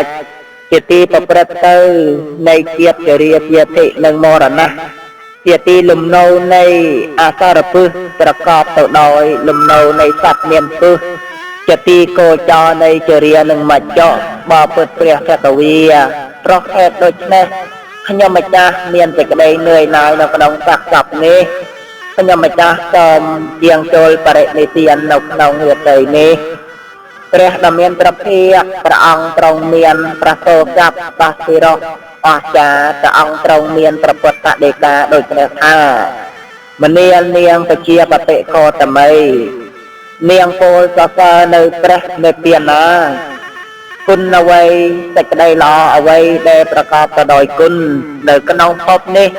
ច ជាទីប្រព្រឹត្តទៅនៃជាតិចរាជាធិនិងមរណៈ ជាទីលំនៅនៃអសរពឹសប្រកបទៅដោយលំនៅនៃសត្វមានពឹស ជាទីកោចរនៃចរានិងមច្ចុ បពុតព្រះភគវី ប្រោះហេតុដូច្នេះ ខ្ញុំម្ចាស់មានសេចក្តីនឿយណាយនៅក្នុងសាកសពនេះ ខ្ញុំម្ចាស់សូមយាងចូលបរិនិព្វាននៅក្នុងរាត្រីនេះ។ ព្រះដ៏មានព្រះភិក្ខព្រះអង្គទ្រង់មានព្រះសូរស័ព្ទបាសិរោះអស្ចារ្យ ព្រះអង្គទ្រង់មានព្រះពុទ្ធដីកាដូចនេះថា មនាលនាងពជាបតិកោតមី នាងពោលសរសើរនៅព្រះនិព្វានណា គុណអ្វី សេចក្តីល្អអ្វីដែលប្រកបទៅដោយគុណនៅក្នុងភពនេះ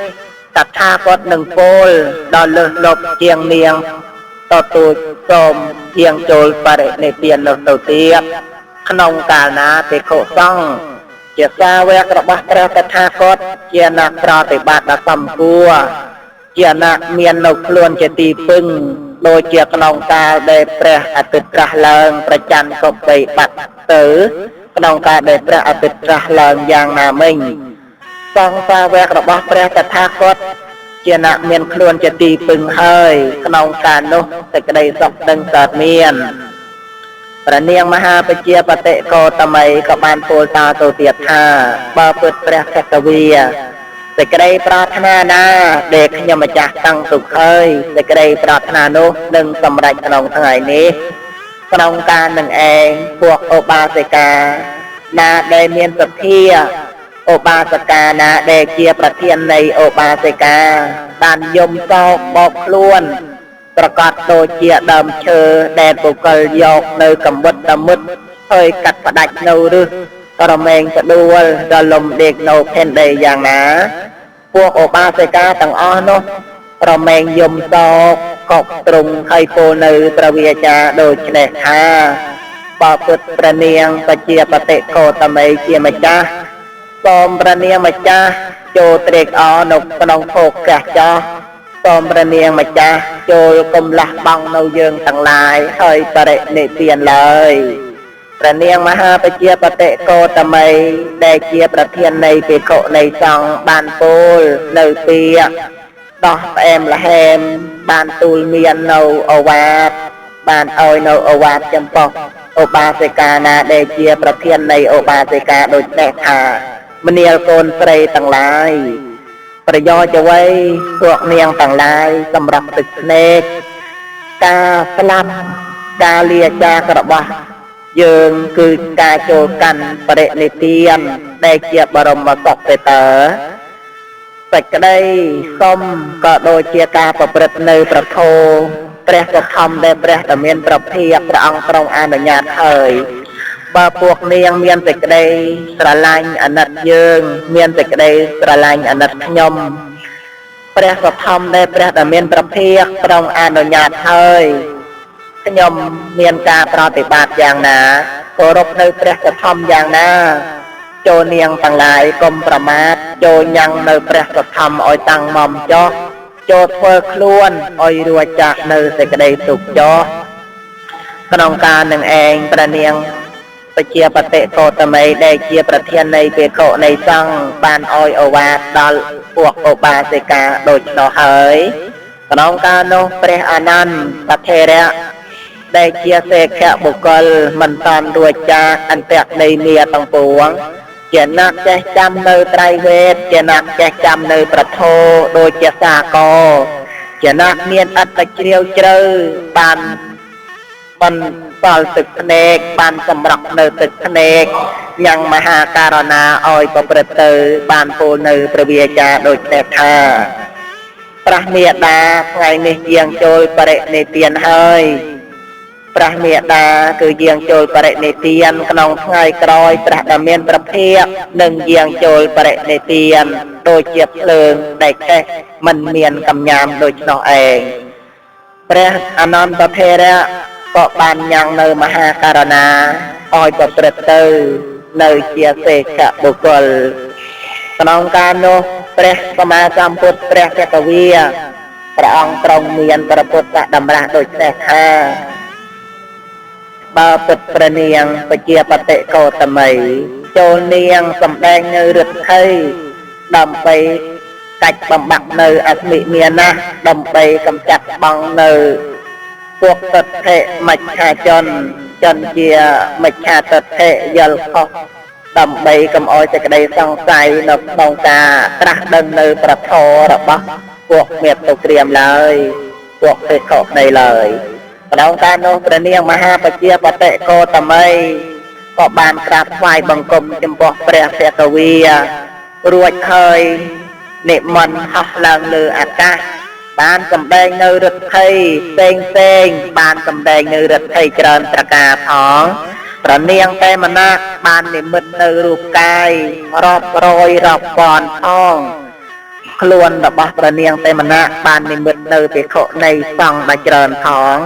តថាគតនឹងពោលដល់លើសលប់ជាងនាងតទូចសូមជាងចូលបរិនិព្វាននោះទៅទៀត។ ក្នុងកាលណាភិក្ខុសង្ឃជាសាវករបស់ព្រះតថាគត ជាអ្នកប្រតិបត្តិដ៏សំគួរ ជាអ្នកមាននៅខ្លួនជាទីពឹង ដូចជាក្នុងកាលដែលព្រះអាទិត្យត្រាស់ឡើង ប្រច័នក៏បីបាត់ទៅ ក្នុងកាលដែលព្រះអាទិត្យត្រាស់ឡើងយ៉ាងណាមិញ សង្ឃសាវករបស់ព្រះតថាគតជាអ្នកមានខ្លួនជាទីពឹងហើយ ក្នុងកាលនោះសេចក្តីសុខនឹងកើតមាន។ ព្រះនាងមហាពជាបតិកោតមីក៏បានពោលតាទៅទៀតថា បើពិតព្រះភគវី សេចក្តីប្រាថ្នាណាដែលខ្ញុំម្ចាស់តាំងទុកហើយ សេចក្តីប្រាថ្នានោះនឹងសម្រេចក្នុងថ្ងៃនេះ។ ក្នុងការនឹងឯង ពួកឧបាសិកាណាដែលមានសទ្ធា ឧបាសិកាណាដែលជាប្រធាននៃឧបាសិកា បានយំសោកបោកខ្លួន ប្រកាសដូចជាដើមឈើដែលបុគ្គលយកនៅកំបុតតមុត ហើយកាត់ផ្ដាច់នៅរឹសរមែងផ្ដួលដល់លំដេកនៅផែនដីយ៉ាងណា ពួកឧបាសិកាទាំងអស់នោះរមែងយំសោកកុកទ្រង់ ហើយពោលនៅព្រះវាចាដូចនេះថា បើពុទ្ធព្រះនាងបជាបតិកោតមីជាម្ចាស់ សូមព្រះនាងម្ចាស់ចូលត្រេកអរនៅក្នុងភោគៈចោះ សូមព្រះនាងម្ចាស់ចូលកុំលះបង់នៅយើងទាំងឡាយហើយបរិនិព្វានឡើយ។ ព្រះនាងមហាពជាបតិកោតមីដែលជាប្រធាននៃភិក្ខុនៃសង្ឃ បានពោលនៅពាក្យដោះផ្អែមល្ហែម បានទូលមាននៅអវាទ បានឲ្យនៅអវាទចំពោះឧបាសិកាណាដែលជាប្រធាននៃឧបាសិកាដូចនេះថា មនាលកូនស្រីទាំងឡាយ ប្រយោជន៍អ្វីពួកនាងទាំងឡាយសម្រាប់ទឹកភ្នែក? ការស្លាប់ ការលាចាករបស់យើង គឺការចូលកាន់បរិនិព្វានដែលជាបរមសុខទេតើ។ សេចក្តីសុំក៏ដូចជាការប្រព្រឹត្តនៅប្រធោព្រះសធម្មដែលព្រះដ៏មានប្រភិយព្រះអង្គទ្រង់អនុញ្ញាតហើយ បើពួកនាងមានសេចក្តីស្រឡាញ់អាណិតយើង មានសេចក្តីស្រឡាញ់អាណិតខ្ញុំ ព្រះសធម្មដែលព្រះដ៏មានប្រភិយទ្រង់អនុញ្ញាតហើយ ខ្ញុំមានការប្រតិបត្តិយ៉ាងណា គោរពនៅព្រះសធម្មយ៉ាងណា ចូលនាងទាំងឡាយកុំប្រមាទ ចូលញ៉ាំងនៅព្រះសធម្មឲ្យតាំងមុំចុះ ចូលធ្វើខ្លួនឲ្យរួចចាកនៅសេចក្តីទុក្ខចុះ។ ក្នុងការនឹងឯង ព្រះនាងពជាបតិកោតមីដែលជាប្រធាននៃភិក្ខុនៃសង្ឃ បានឲ្យឱវាទដល់ពួកឧបាសិកាដូច្នោះហើយ ក្នុងកាលនោះព្រះអានន្ទថេរៈដែលជាសេខៈបុគ្គលមិនតាន់រួចចាកអន្តៈនៃមាទាំងពួង ជាអ្នកចេះចាំនៅត្រៃវេទ ជាអ្នកចេះចាំនៅប្រធោដូចជាសាក ជាអ្នកមានអត្តជ្រាវជ្រៅ បានបន្សល់ទឹកភ្នែក បានសម្រក់នៅទឹកភ្នែក ញ៉ាំងមហាករណាឲ្យប្រព្រឹត្តទៅ បានពោលនៅព្រះវាចាដូចនេះថា ព្រះមេដាថ្ងៃនេះយាងចូលបរិនិព្វានហើយ ព្រះមេដាគឺយាងចូលបរិនិព្វាន ក្នុងថ្ងៃក្រោយព្រះដ៏មានព្រះភិក្ខនឹងយាងចូលបរិនិព្វាន ដូចជាភ្លើងដែលឆេះមិនមានកំញាមដូច្នោះឯង។ ព្រះអនន្តថេរៈក៏បានញ៉ាំងនៅមហាករណាឲ្យប្រព្រឹត្តទៅនៅជាសេខបុគ្គល។ ក្នុងកាលនោះព្រះសម្មាសម្ពុទ្ធព្រះភគវីព្រះអង្គទ្រង់មានព្រះពុទ្ធតម្រាស់ដូចនេះថា បើពិតព្រះនាងពជាបតិកោតមី ចូលនាងសម្ដែងនៅឫទ្ធិដើម្បីកាច់បំបាក់នៅអស្មិមានណាដើម្បីកម្ចាត់បងនៅពួកទិដ្ឋិមច្ឆាជនជនជាមច្ឆាទិដ្ឋិយល់ខុសដើម្បីកុំឲ្យសេចក្តីសង្ស័យនៅក្នុងការត្រាស់ដឹងនៅប្រធររបស់ពួកមេតុក្រាមឡើយពួកភិក្ខុនៃឡើយក្នុងការនោះព្រះនាងមហាបជាបតិកោតមីក៏បានក្រាបថ្វាយបង្គំចំពោះព្រះភគវីរួចហើយនិមន្តហោះឡើងលើអាកាសបានសម្ដែងនៅឫទ្ធិផ្សេងផ្សេងបានសម្ដែងនៅឫទ្ធិច្រើនប្រការផងព្រះនាងតែមណាបាននិមិត្តនៅរូបកាយរាប់រយរាប់ពាន់ផងខ្លួនរបស់ព្រះនាងតែមណាបាននិមិត្តនៅភិក្ខុនៃសង្ឃដ៏ច្រើនផង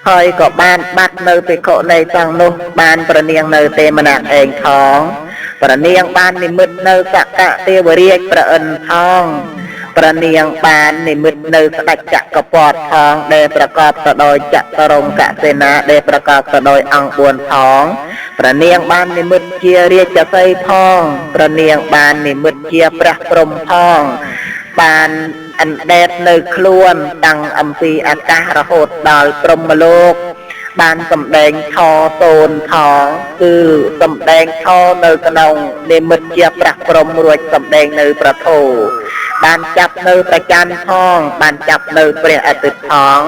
ហើយក៏បានបាត់នៅភិក្ខុនៃសង្ឃនោះបានព្រះនាងនៅទេមណាឯងផងព្រះនាងបាននិមិត្តនៅសកទេវរាជព្រះឥន្ទផងព្រះនាងបាននិមិត្តនៅស្ដេចចក្រពត្តិផងដែលប្រកបទៅដោយចតុរង្គសេនាដែលប្រកបទៅដោយអង្គ4ផងព្រះនាងបាននិមិត្តជារាជសីផងព្រះនាងបាននិមិត្តជាព្រះព្រហ្មផងបានអណ្ដែតនៅខ្លួនតាំងអំពីអាកាសរហូតដល់ព្រហ្មលោកបានសម្ដែងធម៌សូនផងគឺសម្ដែងធម៌នៅក្នុងនិមិត្តជាព្រះព្រហ្មរួចសម្ដែងនៅប្រធោបានចាប់នៅប្រច័នផងបានចាប់នៅព្រះអាទិត្យផង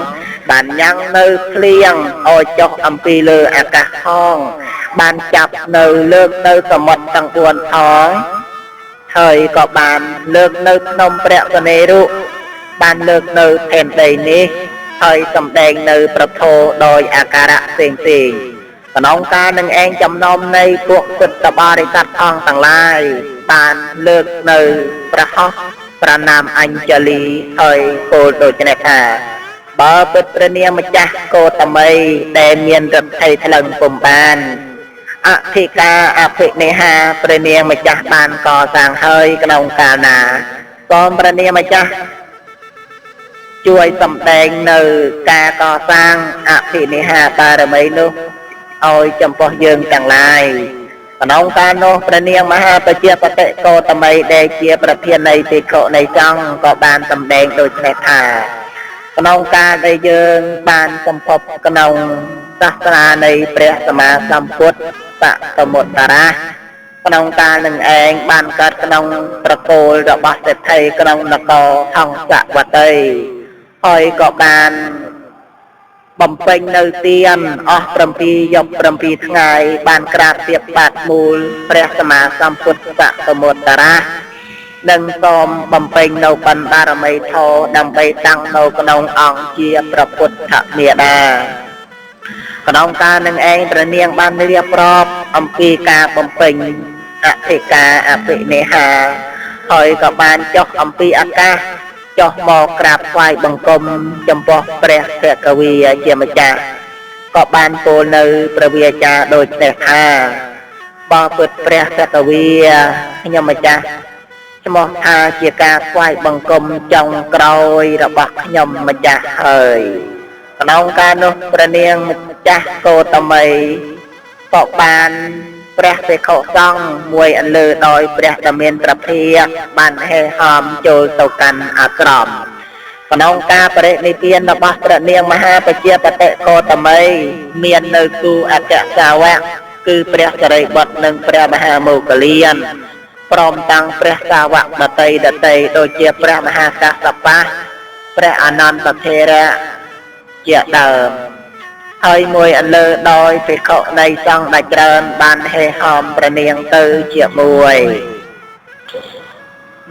បានញ៉ាំងនៅភ្លៀងឲ្យចុះអំពីលើអាកាសផងបានចាប់នៅលើកនៅសមុទ្រទាំង4ផងហើយក៏បានលើកនៅភ្នំព្រះសនេរុបានលើកនៅផែនដីនេះហើយសម្ដែងនៅប្រធោដោយអាការៈផ្សេងផ្សេងក្នុងការនឹងឯងចំណោមនៃពួកពុទ្ធបរិស័ទអង្គទាំងឡាយបានលើកនៅព្រះហស្ថប្រណាមអញ្ជលីហើយពោលដូច្នេះថាបើពិតព្រះនាងម្ចាស់កោតមីដែលមានឫទ្ធិថ្លឹងពុំបានអធិការអភិនិហាព្រះនាងម្ចាស់បានកសាងហើយក្នុងកាលណាសូមព្រះនាងម្ចាស់ជួយសម្ដែងនៅការកសាងអភិនិហាបារមីនោះឲ្យចំពោះយើងទាំងឡាយក្នុងកាលនោះព្រះនាងមហាប្រជាបតិកោតមីដែលជាប្រធាននៃភិក្ខុនៃសង្ឃក៏បានសម្ដែងដូចនេះថាក្នុងកាលដែលយើងបានសម្ភពក្នុងសាសនានៃព្រះសម្មាសម្ពុទ្ធបតមុត្តរៈក្នុងកាលនឹងឯងបានកើតក្នុងត្រកូលរបស់សេដ្ឋីក្នុងនគរហង្សវតីហើយក៏បានបំពេញនៅទានអស់7យប់7ថ្ងៃបានក្រាបទៀបបាតមូលព្រះសម្មាសម្ពុទ្ធបតមុត្តរៈនិងសូមបំពេញនៅបណ្ឌបារមីធម៌ដើម្បីតាំងនៅក្នុងអង្គជាព្រះពុទ្ធមាតាក្នុងកាលនឹងឯងព្រះនាងបានរៀបរាប់អំពីការបំពេញអធិការអភិនិហាហើយក៏បានចុះអំពីអាកាសចុះមកក្រាបថ្វាយបង្គំចំពោះព្រះភគវីជាម្ចាស់ក៏បានពោលនៅព្រះវាចាដូចនេះថាបើពិតព្រះភគវីខ្ញុំម្ចាស់ឈ្មោះថាជាការថ្វាយបង្គំចុងក្រោយរបស់ខ្ញុំម្ចាស់ហើយក្នុងកាលនោះព្រះនាងម្ចាស់កោតមីក៏បានព្រះភិក្ខុសង្ឃមួយអន្លើដោយព្រះដ៏មានព្រះភិក្ខបានហេហោមចូលទៅកាន់អាស្រមក្នុងការបរិនិព្វានរបស់ព្រះនាងមហាប្រជាបតិកោតមីមាននៅគូអគ្គសាវកគឺព្រះសិរីបុត្រនិងព្រះមហាមោគលានព្រមទាំងព្រះសាវកដតីដតីដូចជាព្រះមហាកាសបៈព្រះអនន្តថេរៈជាដើមហើយមួយអន្លើដោយភិក្ខុនៃសង្ឃដែលច្រើនបានហេហោមព្រះនាងទៅជាមួយ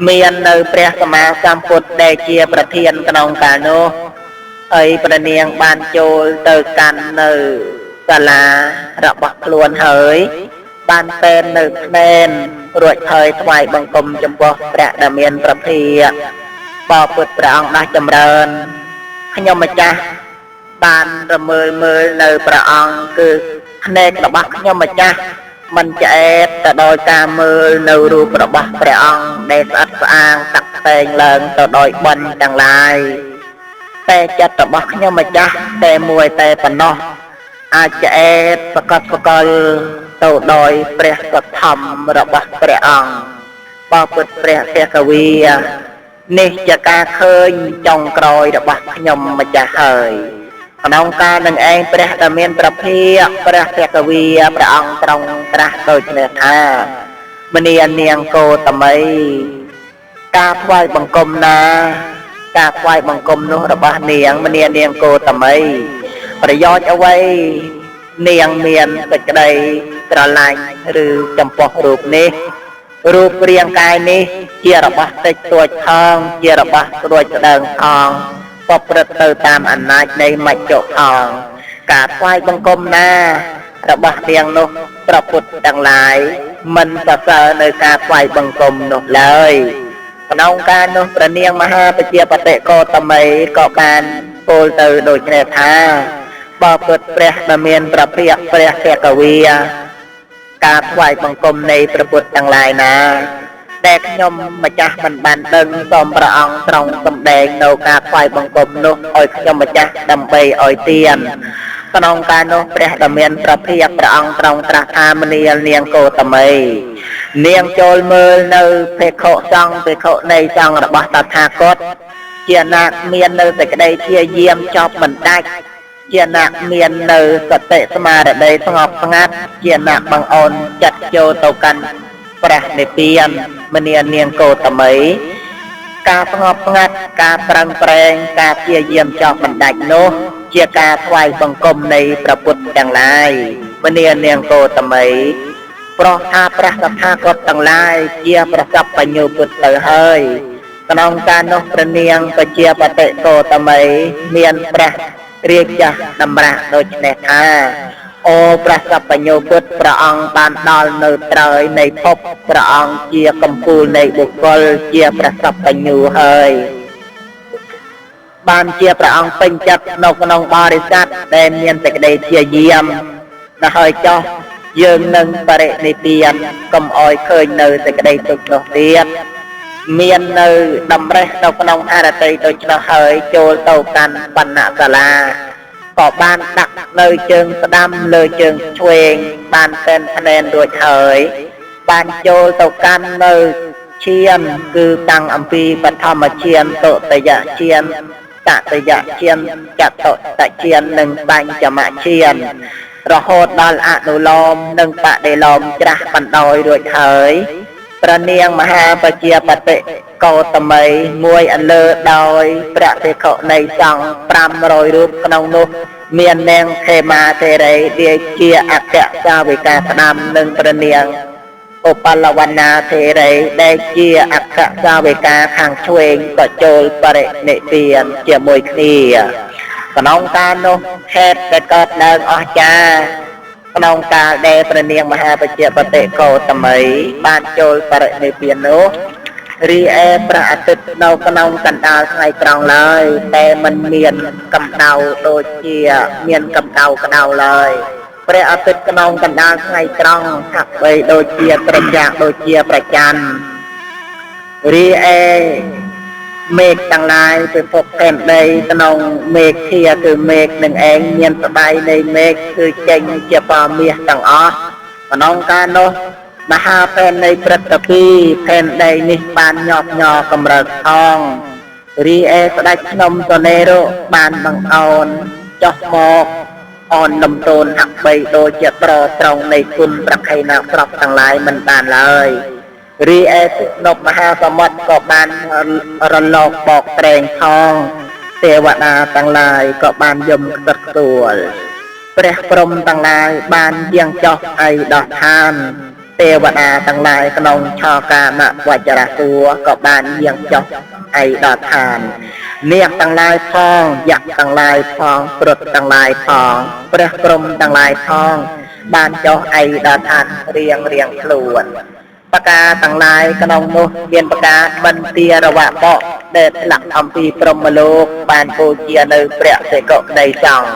មាននៅព្រះសម្មាសម្ពុទ្ធដែលជាប្រធានក្នុងកាលនោះហើយព្រះនាងបានចូលទៅកាន់នៅសាលារបស់ខ្លួនហើយបានពេននៅភ្នែនរួចហើយថ្វាយបង្គំចំពោះព្រះដែលមានព្រះភិក្ខបពុតព្រះអង្គដោះចម្រើនខ្ញុំម្ចាស់បានរមើលមើលនៅព្រះអង្គគឺភ្នែករបស់ខ្ញុំម្ចាស់មិនឆ្អែតទៅដោយការមើលនៅរូបរបស់ព្រះអង្គដែលស្អិតស្អាងតាក់តែងឡើងទៅដោយបុណ្យទាំងឡាយតែចិត្តរបស់ខ្ញុំម្ចាស់តែមួយតែប៉ុណ្ណោះ អាចឆ្អែតសកត់សកលទៅដោយព្រះសទ្ធំរបស់ព្រះអង្គបពុតព្រះភគវីនេះជាការឃើញចុងក្រោយរបស់ខ្ញុំម្ចាស់ហើយក្នុងកាលនឹងឯងព្រះដែលមានប្រភិយព្រះភគវីព្រះអង្គទ្រង់ត្រាស់ដូចនេះថាមនានាងគោតមីការថ្វាយបង្គំណាការថ្វាយបង្គំនោះរបស់នាងមនានាងគោតមីប្រយោជន៍អ្វីនាងមានសេចក្តីស្រឡាញ់ឬចំពោះរូបនេះរូបរាងកាយនេះជារបស់តិចតួចផងជារបស់ស្រួចស្ដើងផងប្រព្រឹត្តទៅតាមអំណាចនៃមច្ចុផងការថ្វាយបង្គំណារបស់នាងនោះប្រពុតទាំងឡាយមិនសរសើរនៅការថ្វាយបង្គំនោះឡើយក្នុងការនោះព្រះនាងមហាប្រជាបតិកោតមីក៏បានពោលទៅដូចនេះថាបពុតព្រះដ៏មានប្រភិយព្រះភគវីការថ្វាយបង្គំនៃព្រះពុទ្ធទាំងឡាយណាដែលខ្ញុំម្ចាស់មិនបានដឹងសូមព្រះអង្គទ្រង់សម្ដែងនៅការថ្វាយបង្គំនោះឲ្យខ្ញុំម្ចាស់ដើម្បីឲ្យទានក្នុងការនោះព្រះដ៏មានប្រភិយព្រះអង្គទ្រង់ត្រាស់ថាមនាលនាងគោតមីនាងចូលមើលនៅភិក្ខុសង្ឃភិក្ខុនៃសង្ឃរបស់តថាគតជាណាកមាននៅសេចក្តីព្យាយាមចប់មិនដាច់ជាណាកមាននៅសតិស្មារតីស្ងប់ស្ងាត់ជាណាកបង្អោនចិត្តចូលទៅកាន់ព្រះនិព្វានមនានាងគោតមីការស្ងប់ស្ងាត់ការប្រឹងប្រែងការព្យាយាមចប់មិនដាច់នោះជាការថ្វាយបង្គំនៃព្រះពុទ្ធទាំងឡាយមនានាងគោតមីប្រោះថាព្រះតថាគតទាំងឡាយជាប្រសពបញ្ញោពុទ្ធទៅហើយក្នុងការនោះព្រះនាងប្រជាបតិគោតមីមានព្រះរាជតម្រាស់ដូចនេះថាអូព្រះសពញ្ញោពុទ្ធព្រះអង្គបានដល់នៅត្រើយនៃភពព្រះអង្គជាកំពូលនៃបុគ្គលជាព្រះសពញ្ញូហើយបានជាព្រះអង្គពេញចិត្តនៅក្នុងបរិស័ទដែលមានសេចក្តីព្យាយាមដល់ហើយចោះយើងនឹងបរិនិព្វានកុំអោយឃើញនៅសេចក្តីទុក្ខនោះទៀតមាននៅតម្រេះនៅក្នុងអរតីដូច្នោះហើយចូលទៅកាន់បណ្ណសាលាក៏បានដាក់នៅជើងស្ដាំលើជើងឆ្វេងបានតែនភ្នែនរួចហើយបានចូលទៅកាន់នៅឈានគឺតាំងអំពីបឋមឈានទុតិយឈានតតិយឈានចតុតឈាននិងបញ្ចមឈានរហូតដល់អនុលោមនិងបដិលោមច្រាស់បណ្ដោយរួចហើយព្រះនាងមហាប្រជាបតិកោតមីមួយអន្លើដោយព្រះភិក្ខុនៃសង្ឃ500រូបក្នុងនោះមាននាងខេមាធេរីដែលជាអគ្គសាវិកាស្ដាំនិងព្រះនាងឧបលវណ្ណាធេរីដែលជាអគ្គសាវិកាខាងឆ្វេងក៏ចូលបរិនិព្វានជាមួយគ្នាក្នុងកាលនោះហេតុដែលកើតឡើងអស្ចារ្យក្នុងកាលដែលព្រះនាងមហាប្រជាបតិកោតមីបានចូលបរិនិព្វាននោះរីឯព្រះអាទិត្យនៅក្នុងកណ្ដាលថ្ងៃត្រង់ឡើយតែមិនមានកម្ដៅដូចជាមានកម្ដៅក្ដៅឡើយព្រះអាទិត្យក្នុងកណ្ដាលថ្ងៃត្រង់ហាក់បីដូចជាត្រជាក់ដូចជាប្រច័នរីឯមេឃទាំងឡាយពិភពផែនដីក្នុងមេឃធាគឺមេឃនឹងឯងមានស្បៃនៃមេឃគឺចេញជាពណ៌មាសទាំងអស់ក្នុងកាលនោះមហាផែននៃព្រឹទ្ធពីផែនដីនេះបានញាប់ញ័រកម្រើកផងរីឯស្ដេចភ្នំសនេរុបានបង្អោនចុះមកអនលំទោនហាក់បីដូចជាត្រត្រង់នៃគុណប្រខៃណាស្របទាំងឡាយមិនបានឡើយរីឯនពមហាសមុទ្រក៏បានរលកបោកត្រែងផងទេវតាទាំងឡាយក៏បានយំខ្សឹកខ្សួលព្រះព្រហ្មទាំងឡាយបានយាងចុះឯដោះឋានទេវតាទាំងឡាយក្នុងឆោកាមវចរសួរក៏បានយាងចុះឯដល់ឋាននាគទាំងឡាយផងយក្សទាំងឡាយផងព្រុសទាំងឡាយផងព្រះព្រហ្មទាំងឡាយផងបានចុះឯដល់ឋានរៀងរៀងខ្លួនបកាទាំងឡាយក្នុងនោះមានបកាបន្ទារវៈបកដែលឆ្លាក់អំពីព្រហ្មលោកបានបូជានៅព្រះសិកុដីសង្ឃ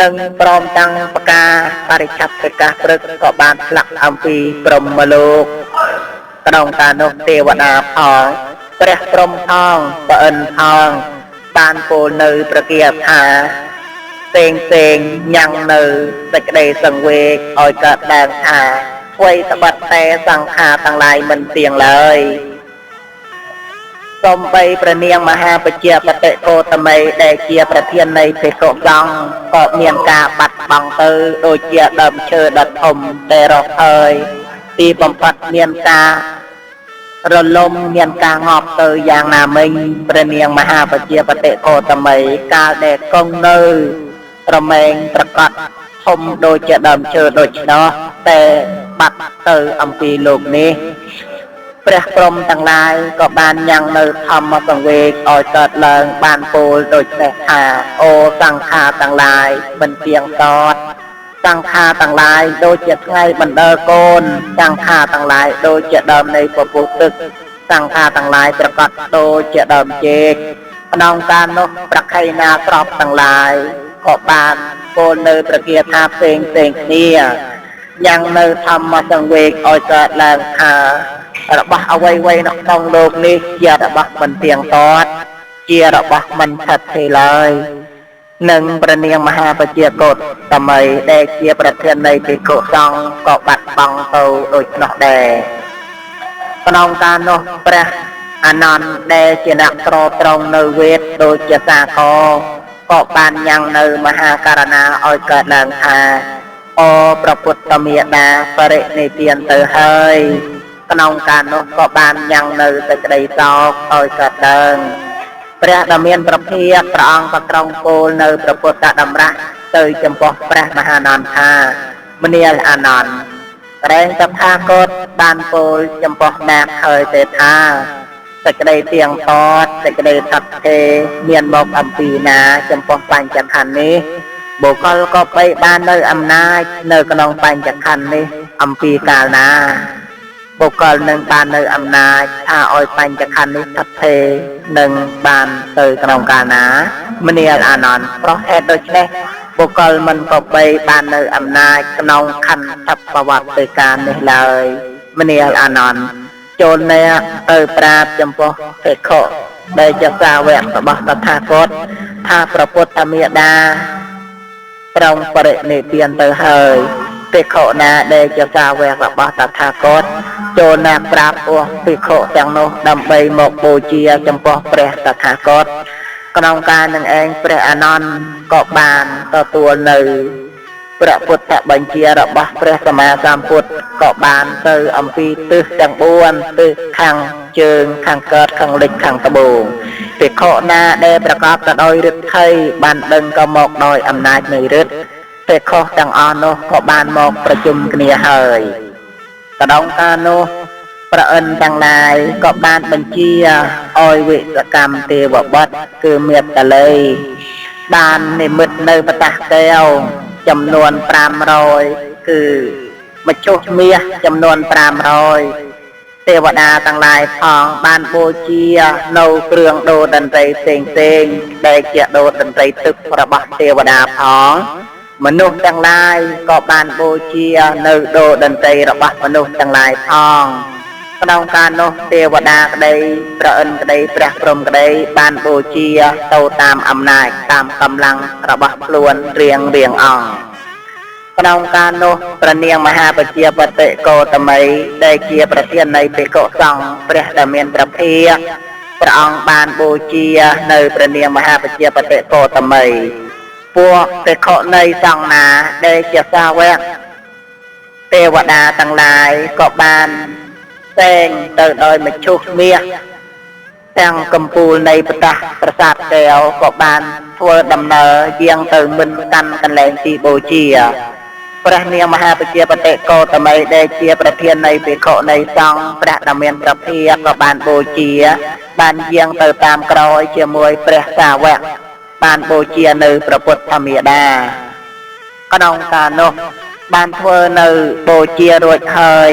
និងព្រមតាំងបកាបរិឆត្តិកាព្រឹកក៏បានឆ្លាក់អំពីព្រហ្មលោកក្នុងកាលនោះទេវតាផងព្រះព្រហ្មផងប្រអិនផងបានពោលនៅប្រគាថា ផ្សេងផ្សេងញ៉ាំងនៅសេចក្តីសង្វេគឲ្យកើតឡើងថាអ្វីត្បិតតែសង្ខារទាំងឡាយមិនទៀងឡើយ សំបីព្រះនាងមហាបជាបតិកោតមីដែលជាប្រធាននៃភិក្ខុសង្ឃក៏មានការបាត់បង់ទៅដូចជាដើមឈើដ៏ធំដែលរកហើយទីបំផុតមានការរលំមានការងាប់ទៅយ៉ាងណាមិញព្រះនាងមហាបជាបតិកោតមីកាលដែលគង់នៅរមែងប្រកាសធំដូចជាដើមឈើដូច្នោះតែបាត់ទៅអំពីលោកនេះព្រះព្រហ្មទាំងឡាយក៏បានញ៉ាំងនៅធម្មសង្វេគឲ្យកើតឡើងបានពោលដូច្នេះថាអូសង្ខារទាំងឡាយមិនទៀងទាត់សង្ខារទាំងឡាយដូចជាថ្ងៃបណ្ដើកូនសង្ខារទាំងឡាយដូចជាដើមនៃពពុះទឹកសង្ខារទាំងឡាយប្រកបដូចជាដើមចេកក្នុងកាលនោះប្រខៃណាស្របទាំងឡាយក៏បានពោលនៅប្រគាថាផ្សេងផ្សេងគ្នាញ៉ាំងនៅធម្មសង្វេគឲ្យកើតឡើងថារបស់អ្វីៗនៅក្នុងលោកនេះជារបស់មិនទៀងទាត់ជារបស់មិនថិតថេរឡើយនិងព្រះនាងមហាបជាកោតមីដែលជាប្រធាននៃភិក្ខុសង្ឃក៏បាត់បង់ទៅដូច្នោះដែរក្នុងកាលនោះព្រះអានន្ទដែលជាអ្នកត្រត្រង់នៅវេទដូចជាសាគរក៏បានញ៉ាំងនៅមហាករណាឲ្យកើតឡើងថាអូព្រះពុទ្ធមេដាបរិនិព្វានទៅហើយក្នុងកាលនោះក៏បានញ៉ាំងនៅសេចក្តីសោកឲ្យកើតឡើងព្រះដ៏មានប្រភាព្រះអង្គក៏ត្រង់ពោលនៅព្រះពុទ្ធតម្រាស់ទៅចំពោះព្រះមហានន្ទថាមនាលអានន្ទរែងតថាគតបានពោលចំពោះនាគហើយទេថាសេចក្តីទៀងទាត់សេចក្តីថិតថេរមានមកអំពីណាចំពោះបញ្ចខណ្ឌនេះបុគ្គលក៏បីបាននៅអំណាចនៅក្នុងបញ្ចខណ្ឌនេះអំពីកាលណាបុគ្គលនឹងបាននៅអំណាចថាឲ្យបញ្ចខណ្ឌនេះថិតថេរនឹងបានទៅក្នុងកាលណាមនាលអានន្ទប្រហេតុដូច្នេះបុគ្គលមិនក៏បីបាននៅអំណាចក្នុងខណ្ឌប្រវត្តិកាលនេះឡើយមនាលអានន្ទចូលអ្នកទៅប្រាប់ចំពោះភិក្ខុដែលជាសាវករបស់តថាគតថាព្រះពុទ្ធមេដាត្រង់បរិនិព្វានទៅហើយភិក្ខុណាដែលជាសាវករបស់តថាគតចូលអ្នកប្រាប់អស់ភិក្ខុទាំងនោះដើម្បីមកបូជាចំពោះព្រះតថាគតក្នុងការនឹងឯងព្រះអានន្ទក៏បានទទួលនៅព្រះពុទ្ធបញ្ជារបស់ព្រះសម្មាសម្ពុទ្ធក៏បានទៅអំពីទិសទាំង4ទិសខាងជើងខាងកើតខាងលិចខាងត្បូងភិក្ខុណាដែលប្រកបទៅដោយឫទ្ធិបានដឹងក៏មកដោយអំណាចនៃឫទ្ធិភិក្ខុទាំងអស់នោះក៏បានមកប្រជុំគ្នាហើយក្នុងកាលនោះព្រះឥន្ទទាំងឡាយក៏បានបញ្ជាឲ្យវិសកម្មទេវបុត្រគឺមេត្តាល័យបាននិមិត្តនៅបតាសកែវចំនួន500គឺមជុះមាសចំនួន500ទេវតាទាំងឡាយផងបានបូជានៅគ្រឿងដូរតន្ត្រីផ្សេងផ្សេងដែលជាដូរតន្ត្រីទឹករបស់ទេវតាផងមនុស្សទាំងឡាយក៏បានបូជានៅដូរតន្ត្រីរបស់មនុស្សទាំងឡាយផងក្នុងកាលនោះទេវតាក្តីព្រះឥន្ទក្តីព្រះព្រហ្មក្តីបានបូជាទៅតាមអំណាចតាមកម្លាំងរបស់ខ្លួនរៀងរៀងអង្គក្នុងកាលនោះព្រះនាងមហាបជាបតិកោតមីដែលជាប្រធាននៃភិក្ខុសង្ឃព្រះដែលមានព្រះភាគព្រះអង្គបានបូជានៅព្រះនាងមហាបជាបតិកោតមីពួកភិក្ខុនៃសង្ឃណាដែលជាសាវកទេវតាទាំងឡាយក៏បានផ្សេងទៅដោយមឈូសមាសទាំងកំពូលនៃប្រតាសប្រាសាទកែវក៏បានធ្វើដំណើរយាងទៅមិនកាន់កន្លែងទីបូជាព្រះនាងមហាបជាបតិកោតមីដែលជាប្រធាននៃភិក្ខុនៃសង្ឃព្រះដ៏មានព្រះភាគក៏បានបូជាបានយាងទៅតាមក្រោយជាមួយព្រះសាវកបានបូជានៅព្រះពុទ្ធមេដាក្នុងកាលនោះបានធ្វើនៅបូជារួចហើយ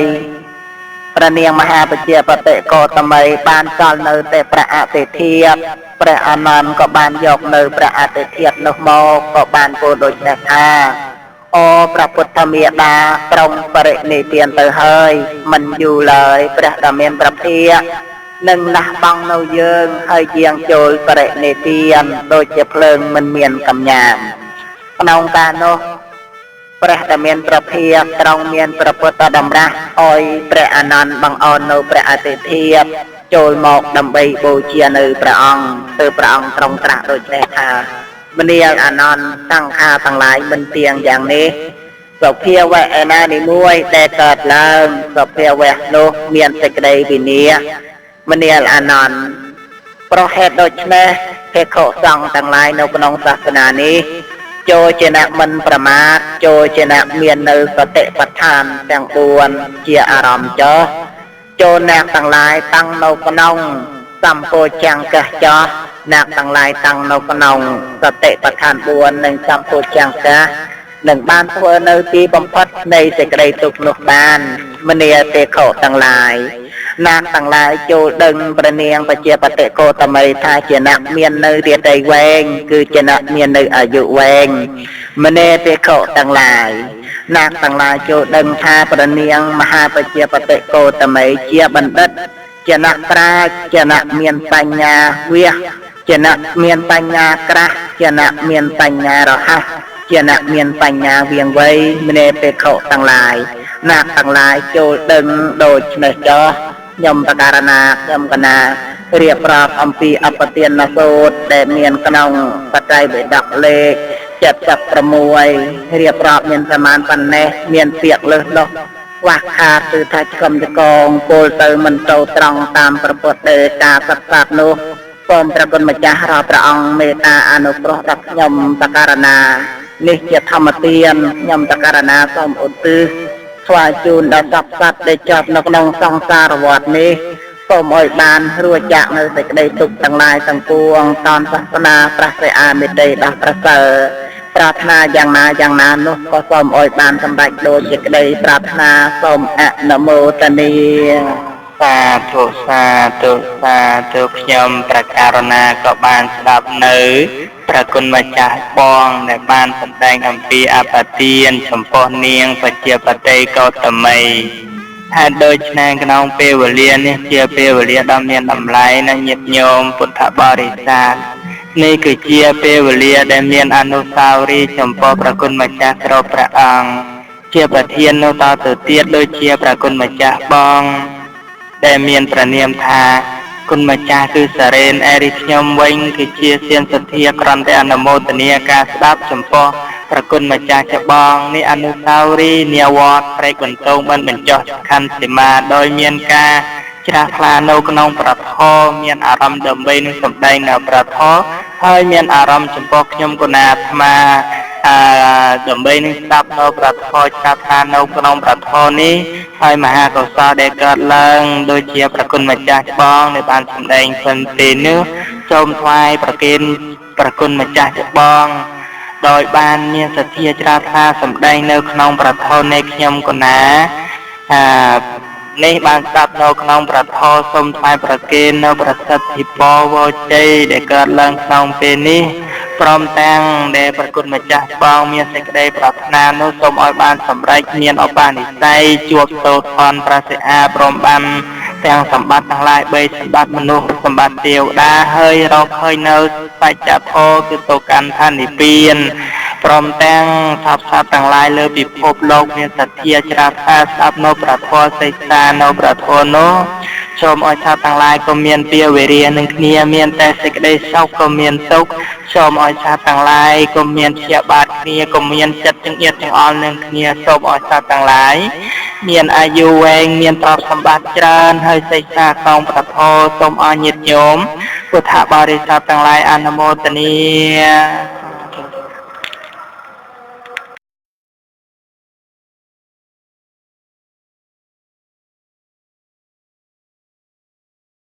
ព្រះនាងមហាបជាបតិកោតមីបានសល់នៅតែព្រះអតិធាតុព្រះអានន្ទក៏បានយកនៅព្រះអតិធាតុនោះមកក៏បានពោលដូច្នេះថាអូព្រះពុទ្ធមេដាត្រង់បរិនិព្វានទៅហើយមិនយូរឡើយព្រះដ៏មានព្រះភាគនឹងលះបង់នៅយើងហើយយាងចូលបរិនិព្វានដូចជាភ្លើងមិនមានកំញាន ក្នុងកាលនោះព្រះដែលមានប្រភាត្រង់មានព្រះពុទ្ធតម្រាស់ឲ្យព្រះអានន្ទបង្អោននៅព្រះអតិធិបចូលមកដើម្បីបូជានៅព្រះអង្គទើបព្រះអង្គទ្រង់ត្រាស់ដូច្នេះថាមនាលអានន្ទសង្ខារទាំងឡាយមិនទៀងយ៉ាងនេះសភាវៈឯណានីមួយដែលកើតឡើងសភាវៈនោះមានសេចក្តីវិនាសមនាលអានន្ទប្រហេតុដូច្នេះភិក្ខុសង្ឃទាំងឡាយនៅក្នុងសាសនានេះចូលជាអ្នកមិនប្រមាទចូលជាអ្នកមាននៅសតិប្បដ្ឋានទាំង4ជាអារម្មណ៍ចោះចូលអ្នកទាំងឡាយតាំងនៅក្នុងសម្ពោចង្កៈចោះអ្នកទាំងឡាយតាំងនៅក្នុងសតិប្បដ្ឋាន4និងសម្ពោចង្កៈនឹងបានធ្វើនៅទីបំផុតនៃសេចក្តីទុក្ខនោះបានមនាទេខុទាំងឡាយអ្នកទាំងឡាយចូលដឹងព្រះនាងប្រជាបតិកោតមីថាជាអ្នកមាននៅរាត្រីវែងគឺជាអ្នកមាននៅអាយុវែងមនាទេខុទាំងឡាយអ្នកទាំងឡាយចូលដឹងថាព្រះនាងមហាប្រជាបតិកោតមីជាបណ្ឌិតជាអ្នកប្រាជ្ញជាអ្នកមានបញ្ញាវិសជាអ្នកមានបញ្ញាក្រាស់ជាអ្នកមានបញ្ញារហ័សជាអ្នកមានបញ្ញាវៀងវៃមនាទេខុទាំងឡាយអ្នកទាំងឡាយចូលដឹងដូច្នេះចោះខ្ញុំបករណាខ្ញុំកណារៀបរាប់អំពីអបទានសូត្រដែលមានក្នុងបត្រៃបិដកលេខ76រៀបរាប់មានប្រមាណប៉ុណ្ណេះមានពាក្យលើសលោះខ្វះខាតគឺថាឆ្កឹមចកងពោលទៅមិនទៅត្រង់តាមប្រពុតទេការសិក្សានោះសូមព្រះគុណម្ចាស់រាល់ព្រះអង្គមេត្តាអនុគ្រោះដល់ខ្ញុំបករណានេះជាធម្មទានខ្ញុំបករណាសូមឧទ្ទិសថ្វាយជូនដល់សព្វសត្វដែលជាប់នៅក្នុងសង្សារវដ្តនេះសូមឲ្យបានរួចចាកនៅសេចក្តីទុក្ខទាំងឡាយទាំងពួងតាមសាសនាព្រះព្រះអាមេតីដ៏ប្រសើរប្រាថ្នាយ៉ាងណាយ៉ាងណានោះក៏សូមឲ្យបានសម្រេចដូចជាក្តីប្រាថ្នាសូមអនុមោទនាសាធុសាធុសាធុខ្ញុំព្រះករុណាក៏បានស្ដាប់នៅព្រះគុណម្ចាស់បងដែលបានសម្ដែងអំពីអបទានចំពោះនាងប្រជាបតិកោតមីហេតុដូច្នេះក្នុងពេលវេលានេះជាពេលវេលាដ៏មានតម្លៃណាស់ញាតិញោមពុទ្ធបរិស័ទនេះគឺជាពេលវេលាដែលមានអនុស្សាវរីយ៍ចំពោះព្រះគុណម្ចាស់គ្រប់ព្រះអង្គជាប្រធាននៅតទៅទៀតដូចជាព្រះគុណម្ចាស់បងដែលមានព្រះនាមថាគុណម្ចាស់គឺសារ៉េនអេរីខ្ញុំវិញគឺជាសៀនសទ្ធាក្រំតែអនុមោទនាការស្ដាប់ចំពោះព្រះគុណម្ចាស់ច្បងនេះអនុស្សាវរីយ៍នាវត្តព្រែកបន្ទងបានបញ្ចុះខណ្ឌសីមាដោយមានការជ្រះថ្លានៅក្នុងព្រះធម៌មានអារម្មណ៍ដើម្បីនឹងសម្ដែងនៅព្រះធម៌ហើយមានអារម្មណ៍ចំពោះខ្ញុំគណៈអាត្មាដើម្បីនឹងស្ដាប់នៅព្រះធម៌ជ្រះថ្លានៅក្នុងព្រះធម៌នេះហើយមហាកុសលដែលកើតឡើងដូចជាព្រះគុណម្ចាស់ច្បងដែលបានសម្ដែងពិនពេលនេះសូមថ្វាយប្រគេនព្រះគុណម្ចាស់ច្បងដោយបានមានសទ្ធាជ្រះថ្លាសម្ដែងនៅក្នុងព្រះធម៌នៃខ្ញុំកណានេះបានស្ដាប់នៅក្នុងព្រះធម៌សូមថ្វាយប្រគេននៅប្រសិទ្ធិពរវជ័យដែលកើតឡើងក្នុងពេលនេះព្រមទាំងដែលព្រះគុណម្ចាស់បងមានសេចក្តីប្រាថ្នានោះសូមឲ្យបានសម្រេចមានឧបនិស្ស័យជួបសូត្រផនប្រសិអាព្រមបានទាំងសម្បត្តិទាំងឡាយ3សម្បត្តិមនុស្សសម្បត្តិទេវតាហើយរកឃើញនៅបច្ចធម៌គឺទៅកាន់ឋាននិព្វានព្រមទាំងសព្វសត្វទាំងឡាយលើពិភពលោកមានសទ្ធាជ្រះថ្លាស្ដាប់នៅព្រះធម៌សិក្សានៅព្រះធម៌នោះសូមឲ្យសត្វទាំងឡាយក៏មានពៀវេរានឹងគ្នាមានតែសេចក្តីសុខក៏មានទុក្ខសូមឲ្យសត្វទាំងឡាយក៏មានព្យាបាទគ្នាក៏មានចិត្តចង្អៀតចង្អល់នឹងគ្នាសូមឲ្យសត្វទាំងឡាយមានអាយុវែងមានទ្រព្យសម្បត្តិច្រើនហើយសិក្សាក្នុងព្រះធម៌សូមឲ្យញាតិញោមពុទ្ធបរិស័ទទាំងឡាយអនុមោទនា